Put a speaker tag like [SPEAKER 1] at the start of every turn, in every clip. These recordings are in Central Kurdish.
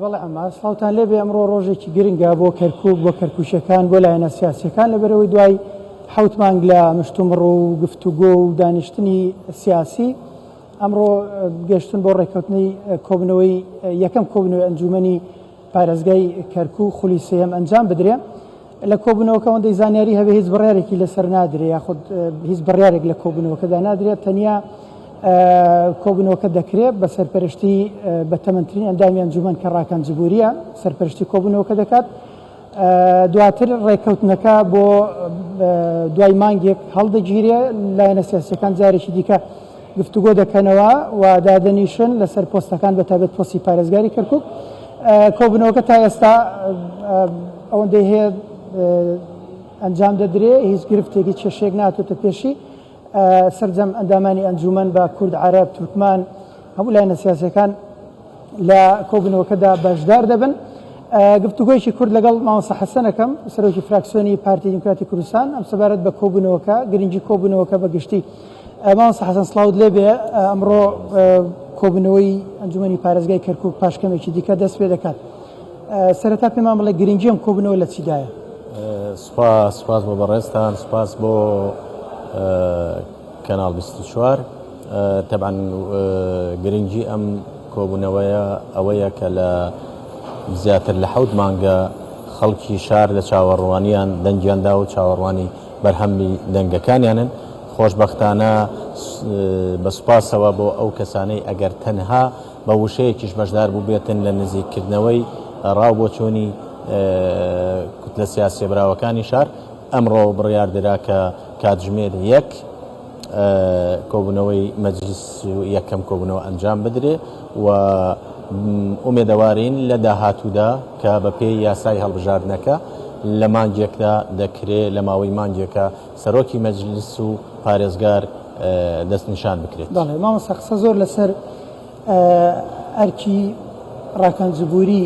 [SPEAKER 1] بەڵێ عەمار، سڵاوتان لێبێ، ئەمڕۆ ڕۆژێکی گرنگە بۆ کەرکوک، بۆ کەرکوکیەکان، بۆ لایەنە سیاسیەکان، لەبەرئەوەی دوای حەوت مانگ لە مشتومڕ و گفتوگۆ و دانیشتنی سیاسی، ئەمڕۆ گەشتن بۆ ڕێککەوتنی کۆبنەوەی یەکەم کۆبنەوەی ئەنجومەنی پارێزگای کەرکوک خولی سێیەم ئەنجام بدرێ. لە کۆبوونەوەکە ئەوەندەی زانیاری هەبێ هیچ بڕیارێکی لەسەر نادرێ یاخود هیچ بڕیارێک لە کۆبوونەوەکەدا نادرێت تەنیا کۆبوونەوەکە دەکرێت بە سەرپەرشتی بە تەمەنترین ئەندامی ئەنجومەن کە ڕاکان جبوریە سەرپەرشتی کۆبوونەوەکە دەکات دواتر ڕێککەوتنەکە بۆ دوای مانگێک هەڵدەگیرێ لایەنە سیاسەکان جارێکی دیکە گفتوگۆ دەکەنەوە و دادەنیشن لەسەر پۆستەکان بە تایبەت پۆستی پارێزگاری کەرکوک. کۆبوونەوەکە تا ئێستا ئەوەندەی هەیە ئەنجام دەدرێ، هیچ گرفتێک هیچ کێشەیەک ناتۆتە پێشی. سەرجەم ئەندامانی ئەنجومەن بە کورد، عەرەب، تورکمان، هەموو لایەنە سیاسیەکان لە کۆبوونەوەکەدا بەشدار دەبن. گفتوگۆیەکی کورت لەگەڵ مامۆستا حەسەن ئەکەم، سەرۆکی فراکسیۆنی پارتی دیموکراتی کوردستان، ئەم سەبارەت بە کۆبوونەوەکە، گرنگی کۆبوونەوەکە بە گشتی. مامۆستا حەسەن سڵاوت لێبێ، ئەمڕۆ کۆبوونەوەی ئەنجومەنی پارێزگای کەرکوک پاش کەمێکی دیکە دەست پێ دەکات. سەرەتا پێمان بڵێ گرنگی ئەم کۆبوونەوە لە چیدایە؟
[SPEAKER 2] سوپاس، سوپاس بۆ بەڕێزتان، سوپاس بۆ کەناڵ 24. تەبعەن گرنگی ئەم کۆبوونەوەیە ئەوەیە کە لە زیاتر لە حەوت مانگە خەڵکی شار لە چاوەڕوانیان دەنگیان دا و چاوەڕوانی بەرهەمی دەنگەکانیانن. خۆشبەختانە بە سوپاسەوە بۆ ئەو کەسانەی ئەگەر تەنها بە وشەیەکیش بەشدار بووبێتن لە نزیککردنەوەی ڕا و بۆچوونی کوتلە سیاسیە براوەکانی شار، ئەمڕۆ بڕیاردرا کە کاتژمێر یەک کۆبوونەوەی مەجلیس یەکەم کۆبوونەوە ئەنجام بدرێ و ئومێدەوارین لە داهاتوودا کە بەپێی یاسای هەڵبژاردنەکە لە مانگێکدا دەکرێ لە ماوەی مانگێکە سەرۆکی مەجلیس و پارێزگار دەستنیشان بکرێت.
[SPEAKER 1] بەڵێ مامۆستا قسە زۆر لەسەر ئەرکی ڕاکان جبوری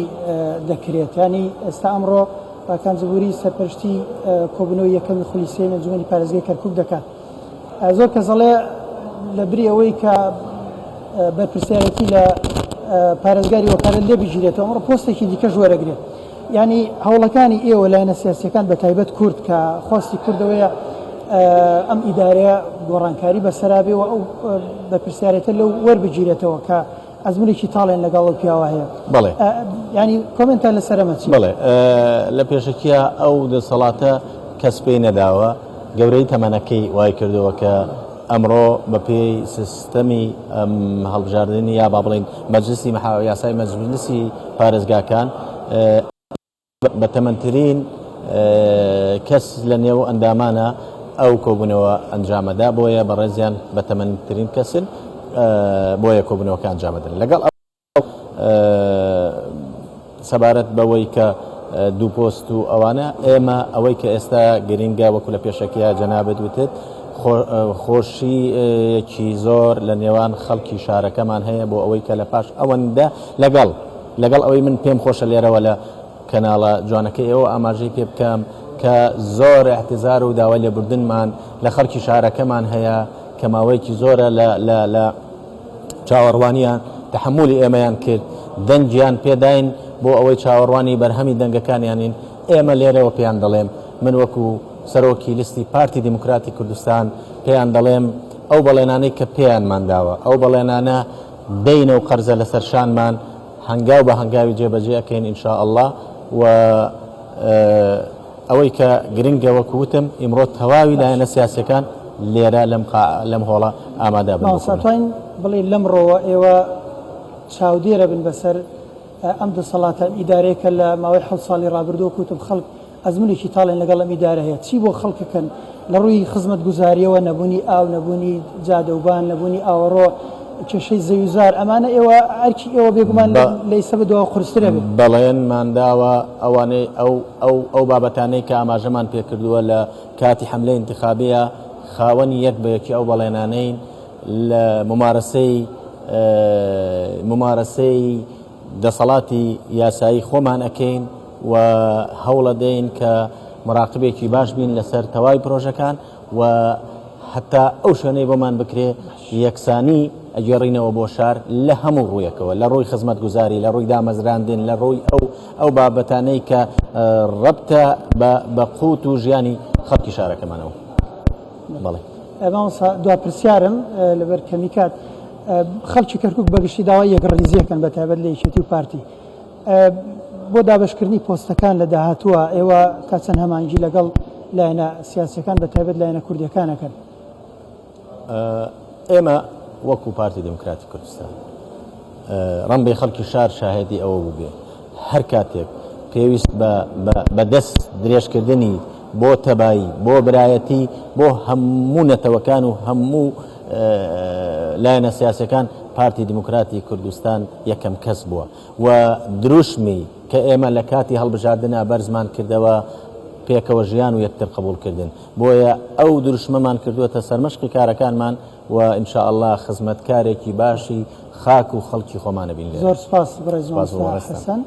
[SPEAKER 1] دەکرێت ینی ئێستا ئەمڕۆ ڕاکان جبوری سەرپەرشتی کۆبنەوەی یەکەمی خولی سێیەمی ئەنجومەنی پارێزگای کەرکوک دەکات زۆر کەس ئەڵێ لە بری ئەوەی کە بەرپرسیارەتی لە پارێزگاری وەکالەت لێ بگیرێتەوە ئەمڕۆ پۆستێکی دیکەش وەرەگرێت ینی هەوڵەکانی ئێوە لایەنە سیاسیەکان بە تایبەت کورد کە خواستی کوردەوەیە ئەم ئیدارەیە گۆڕانکاری بەسەرابێ و ئەو بەرپرسیارێتە لەو وەربگیرێتەوە کە ئەزمونێکی تاڵیان لەگەڵ ئەو پیاوە هەیە.
[SPEAKER 2] بەڵێ.
[SPEAKER 1] یانی کۆمێنتان لەسەر ئەمە چییە؟
[SPEAKER 2] بەڵێ لە پێشەکییا ئەو دەسەڵاتە کەس پێی نەداوە، گەورەیی تەمەنەکەی وای کردووە کە ئەمڕۆ بە پێی سیستەمی هەڵبژاردنی یا با بڵێین مەجلسی یاسای مەجلسی پارێزگاکان، بەتەمەنترین کەس لە نێو ئەندامانە ئەو کۆبوونەوە ئەنجامەدا بۆیە بەڕێزیان بەتەمەنترین کەسن بۆیە کۆبوونەوەکە ئەنجامەدەن لەگەڵ ئەو سەبارەت بەوەی کە دوو پۆست و ئەوانە ئێمە ئەوەی کە ئێستا گرنگە وەکو لە پێشەکیە جەنابت وتت خۆشیەکی زۆر لە نێوان خەڵکی شارەکەمان هەیە بۆ ئەوەی کە لە پاش ئەوەندە لەگەڵ لەگەڵ ئەوەی من پێم خۆشە لێرەوە لە کەناڵە جوانەکەی ئێوە ئاماژەی پێ بکەم کە زۆر اعتزار و داوای لێبوردنمان لە خەڵکی شارەکەمان هەیە کە ماوەیەکی زۆرە لە لە لە چاوەڕوانیان تەحملی ئێمەیان کرد دەنگیان پێداین بۆ ئەوەی چاوەڕوانی بەرهەمی دەنگەکانیانین ئێمە لێرەوە پێیان دەڵێم من وەکو سەرۆکی لیستی پارتی دیموکراتی کوردستان پێیان دەڵێم ئەو بەڵێنانەی کە پێیانمان داوە ئەو بەڵێنانە دەینە و قەرزە لەسەر شانمان هەنگاو بە هەنگاوی جێبەجێ ئەکەین ان شاء اللە و ئەوەی کە گرنگە وەکو وتم ئیمڕۆ تەواوی لایەنە سیاسیەکان لێرە لەم لەم هۆڵە ئامادە بن.
[SPEAKER 1] مامۆستا توانین بڵێین لەمڕۆوە ئێوە چاودێرە بن بەسەر ئەم دەسەڵاتە ئەم ئیدارەیە کە لە ماوەی حەوت ساڵی ڕابردوو وەکو وتم خەڵک ئەزمونێکی تاڵیان لەگەڵ ئەم ئیدارە هەیە، چی بۆ خەڵک ئەکەن لە ڕووی خزمەتگوزارییەوە، نەبوونی ئاو، نەبوونی جادەوبان، نەبوونی ئاوەڕۆ، کێشەی زەویوزار، ئەمانە ئێوە ئەرکی ئێوە بێگومان لە ئیستا بە دواوە قورستر ئەبێ.
[SPEAKER 2] بەڵێنمان داوە ئەوانەی ئەو ئەو ئەو بابەتانەی کە ئاماژەمان پێکردووە لە کاتی حەملەی ئینتخابیە خاوەنی یەک بە یەکی ئەو بەڵێنانەین لە مومارەسەی مومارەسەی دەسەڵاتی یاسایی خۆمان ئەکەین و هەوڵەدەین کە مراقبێکی باش بین لەسەر تەواوی پرۆژەکان و هەتا ئەو شوێنەی بۆمان بکرێ یەکسانی ئەگێڕینەوە بۆ شار لە هەموو ڕوویەکەوە، لە ڕووی خزمەتگوزاری، لە ڕووی دامەزراندن، لە ڕووی ئەو ئەو بابەتانەی کە ڕەبتە بە بە قوت و ژیانی خەڵکی شارەکەمانەوە. بەڵێ.
[SPEAKER 1] مامۆستا دوا پرسیارم لەبەر کەمی کات، خەڵکی کەرکوک بەگشتی داوای یەکڕیزی ئەکەن بە تایبەت لە یەکێتی و پارتی، بۆ دابەشکردنی پۆستەکان لە داهاتووە ئێوە تا چەند هەمانگی لەگەڵ لایەنە سیاسیەکان بە تایبەت لایەنە کوردیەکان ئەکەن؟
[SPEAKER 2] ئێمە وەکو پارتی دیموکراتی کوردستان ڕەنبێ خەڵکی شار شاهێدی ئەوە بووبێ هەر کاتێک پێویست بە دەست درێژکردنی بۆ تەبایی بۆ برایەتی بۆ هەموو نەتەوەکان و هەموو لایەنە سیاسەکان پارتی دیموکراتی کوردستان یەکەم کەس بووە و دروشمی کە ئێمە لە کاتی هەڵبژاردنا بەرزمان کردەوە پێکەوە ژیان و یەکتر قبوڵکردن بۆیە ئەو دروشمەمان کردووەتە سەرمەشقی کارەکانمان و ان شاء اللە خزمەتکارێکی باشی خاک و خەڵکی خۆمان ئەبین لێرە.
[SPEAKER 1] زۆر سوپاس بەڕێز
[SPEAKER 2] سوپاس بۆ
[SPEAKER 1] مامۆستا
[SPEAKER 2] بەڕێزتان.
[SPEAKER 1] حەسەن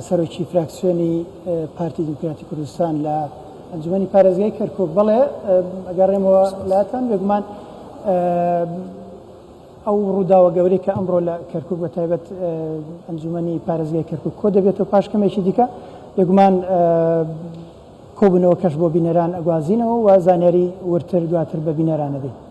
[SPEAKER 1] سەرۆکی فراکسیۆنی پارتی دیموکراتی کوردستان لە ئەنجومەنی پارێزگای کەرکوک. بەڵێ ئەگەڕێمەوە
[SPEAKER 2] سوپاس.
[SPEAKER 1] لاتان بێگومان ئەو ڕووداوە گەورەی کە ئەمڕۆ لە کەرکوک بە تایبەت ئەنجومەنی پارێزگای کەرکوک کۆ دەبێتەوە پاش کەمێکی دیکە بێگومان کۆبوونەوەکەش بۆ بینەران ئەگوازینەوە و زانیاری وردتر دواتر بە بینەران ئەدەین.